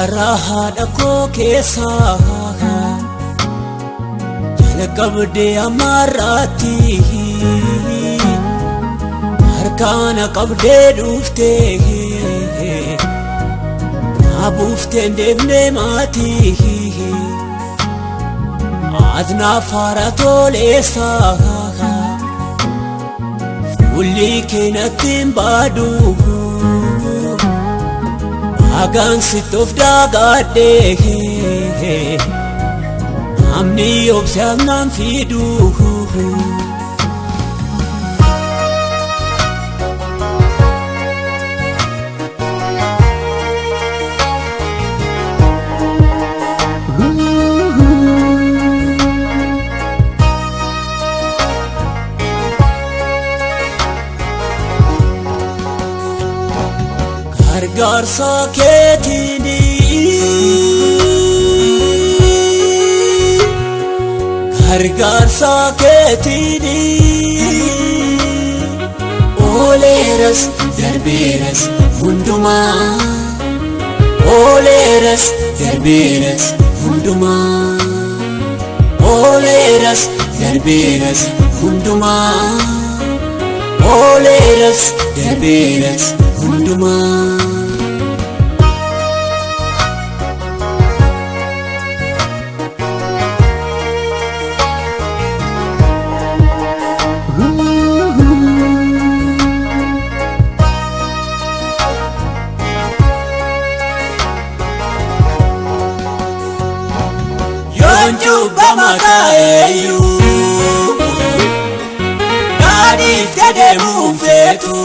Karaa haadha koo keessaa jalqabdee amaaraatti harkaana qabdee dhuftee na buufteen deemnee maatii Adnaaf haara toleessaa fuulli kee natti hin baadu. Agaan sitti of daagadhee namni obse naan fidu. Gargaarsa keetiin gargaarsa keetiin ooleeras darbeeras hundumaa ooleeras darbeeras hundumaa ooleeras darbeeras hundumaa ooleeras darbeeras hundumaa. Yoon cubbama ta'eyyuu daadhiif deemuun feetu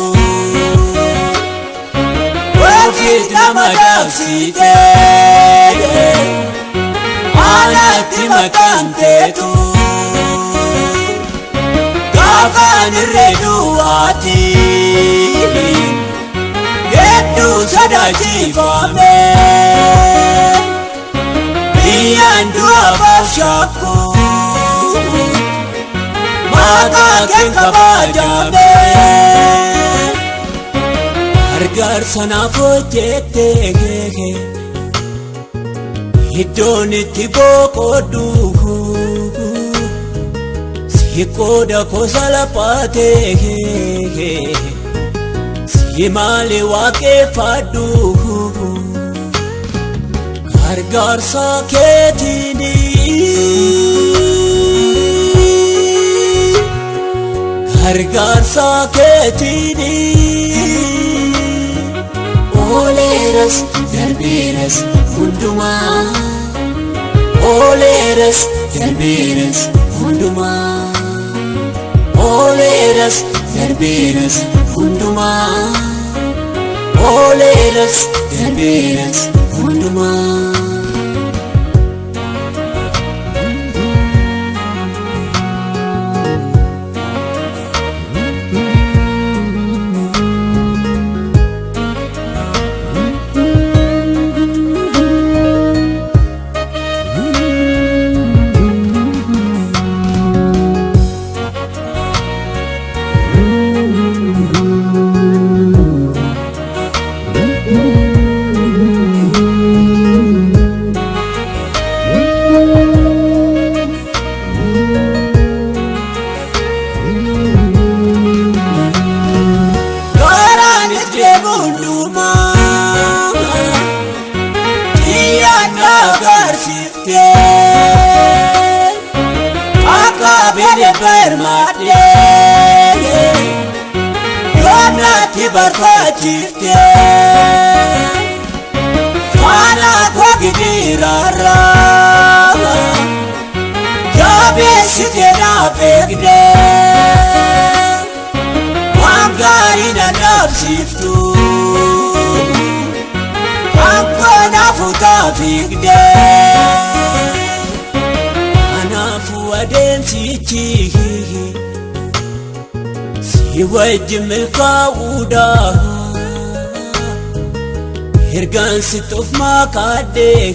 ofiif nama dabsitee anatti maxxanteetu gaafaan irree du'aati hedduu sodaachifame. Biyyaan du'a baaf shakku maqaa kee kabajame. Gargaarsa naaf hojjette iddoon itti boqodhu si qooda koo salphaate si malee waaqeffadhu. Gargaarsa keetiin gargaarsa keetiin ooleeras darbeeras hundumaa ooleeras darbeeras hundumaa ooleeras darbeeras hundumaa ooleeras darbeeras hundumaa. Karaan itti hundumaa xiyyaan na agarsiiftee akka bile birmadhee yoonatti barfaachiftee faana koo gidiraarraa jabeessitee naaf eegdee. Waan gaarii na dhabsiiftu akkoo naafuu fiigdee kanaafuu adeemsichi si wajjin milkaa'uudha ergaan sitti of makaadhee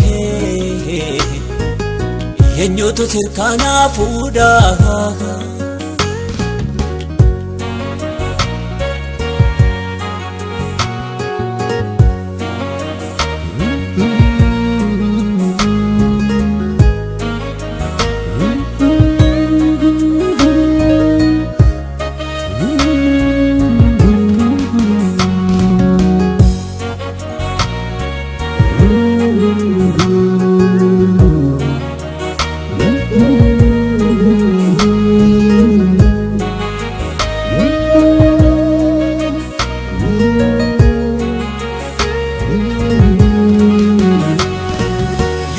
eenyutu sirkaanaa fuudha.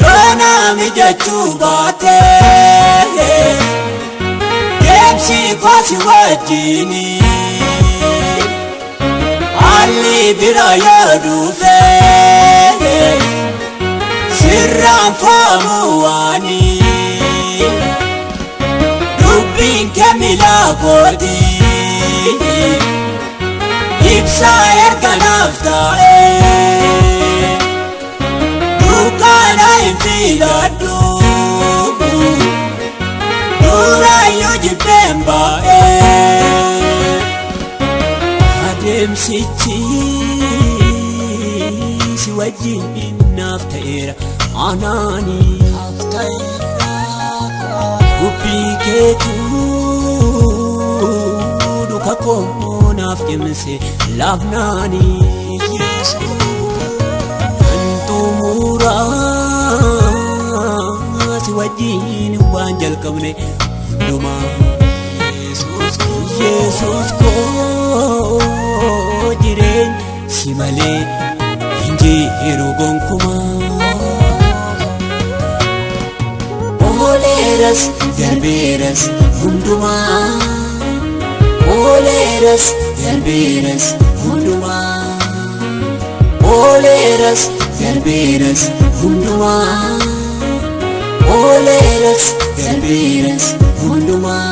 Yoona mijachuu baatee deemsi koosi wajjini haalli bira yoo dhufee sirraan foomu waani dubbiin kee miila kooti ibsaa erga naaf ta'ee. Dukkana hin filadhu Duraayyuu jibbeen baa'ee Adeemsichi si wajjin naaf ta'eera anaani Dubbii keetu duka koo naaf cimse laafnaani Kan xumuraa si wajjin waan jalqabne hundumaa Yesuus koo jireenya si malee hin jiru gonkumaa. Ooleeras darbeeras hundumaa Ooleeras darbeeras hundumaa Ooleeras darbeeras hundumaa Ooleeras darbeeras hundumaa.